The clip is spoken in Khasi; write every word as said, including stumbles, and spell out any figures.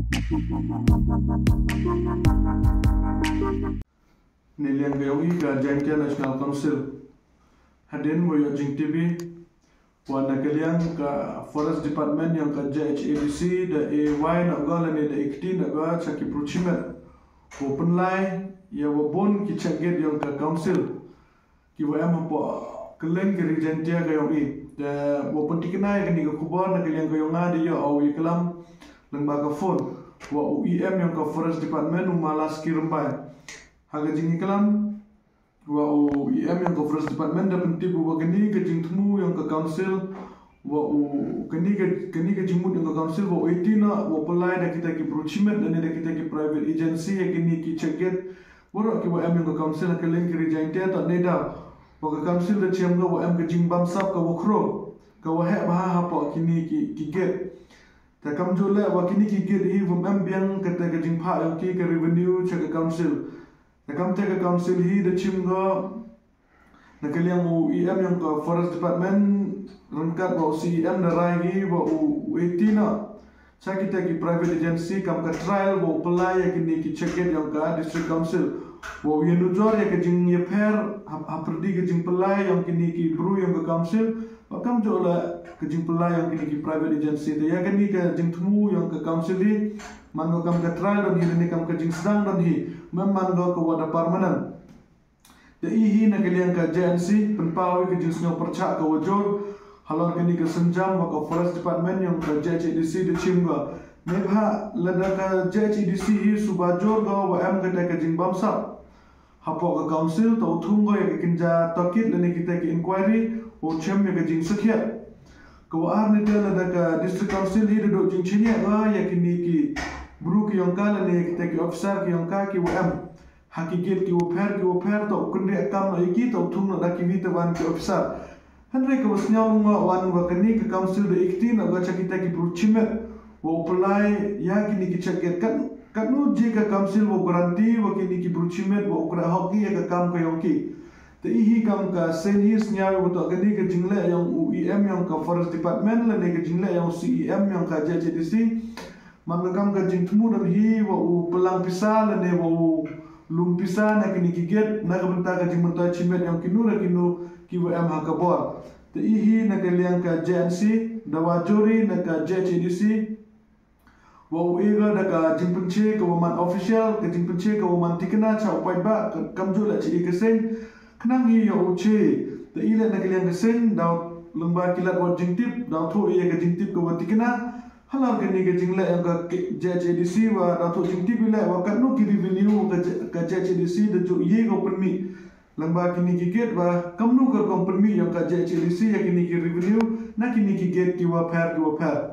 Na liang ka yong i ka Jaintia National Council, hadien wa ïoh jingtip i wa na ka liang ka Forest Department yong ka J H A D C da e wai na ga lane da e kti na ga cha ki bru chimet wa pynlai ïa wa bun ki check gate yong ka council ki wa em hapoh kylleng ka ri Jaintia ka yong i. Da wa pyntikna ïa kani ka khubor na ka liang ka yong nga da ïoh aw i klam lyngba ka phone wa u E M yong ka Forest Department, u Malas Kirimbai. Ha ka jingïaklam wa u E M yong ka Forest Department da pyntip wa kani ka jingthmu yong ka council wa u kani ka, kani ka jingmut yong ka council wa u eighteen na wa pynlai da kita ki bru chimet lane da kita ki private agency ïa kini ki check gate. Waroh ki wa em yong ka council ha kylleng ka ri Jaintia, ta neda wa ka council da chem ka wa em ka jingbamsap ka wa khro ka wa heh bha hapoh kini ki, ki gate. Ta kamjooh leh wa kini ki gate hi wa em biang kata ka jingphah yong ki ka revenue cha ka council. Ta kamte ka council hi da chim ka na ka liang u E M yong ka Forest Department ryngkat wa u C E M da rai ki wa u eighteen na cha kita ki private agency kam ka trial wa u pynlai ïa kini ki check gate yong ka District Council wa u ïa nujor ïa ka jingïapher ha, ha pyrdi ka jingpynlai yong kini ki bru yong ka council wa kamjooh leh ka jingpynlai yong kini ki private agency. Te ïa kani ka jingthmu yong ka council hi man ka kam ka trial don hi lane kam ka jingsdang don hi, mem man ka ka wa da permanent. Te i hi na ka liang ka J N C pynpaw i ka jingsngew pyrchah ka wa jur halor kani ka synjam wa ka Forest Department yong ka J H A D C da chim ka. Neibhah lada ka J H A D C hi suba jur ka wa em kata ka jingbamsap hapoh ka council, ta u thung ka ïa ka kynja tohkit lane kita ki inquiry wa u chem ïa ka jingsakhiat. Ka wa ar ne te lada ka District Council hi da duh jingchynniah ka ïa kini ki bru ki yong ka lane ïa kita ki officer ki yong ka ki wa em ha ki gate ki wa pher ki wa pher, ta u kynriah kam na ïa ki, ta u thung na da ki wi ta wan ki officer. Hynrei ka wa sngew lung wa wan wa kani ka council da ikti na ga cha kita ki bru chimet wa u pynlai ïa kini ki check gate. Kat, katnu ji ka council wa guarantee wa kini ki bru chimet wa u kra hok ki ïa ka kam ka yong ki. Te i hi kam ka seng hi sngew wa ta kani ka jingleh yong u E M yong ka Forest Department lane ka jingleh yong C E M yong ka J H A D C. Man ka kam ka jingthmu dang hi wa u pynlang pisa lane wa u lum pisa na kini ki gate na ka bynta ka jingmyntoi chimet yong kinu ra kinu ki wa em ha ka bor. Te i hi na ka liang ka J N C da wa juri na ka J H A D C wa u ega da ka jingpynche ka wa man official, ka jingpynche ka wa man tikna cha u paidbah, ka kamjooh la chi i ka seng. Khnang hi ya u che, te i le na ka liang ka seng da u lyngba ki lad wa jingtip da u thoh i ya ka jingtip ka wa tikna. Halor kani ka jingleh yong ka J H A D C wa da thoh jingtip i le wa katnu ki revenue ka J-, ka J H A D C da ju ye ka pynmih lyngba kini ki gate wa kamnu ka rukom pynmih yong ka J H A D C ya kini ki revenue na kini ki gate ki wa pher ki wa pher.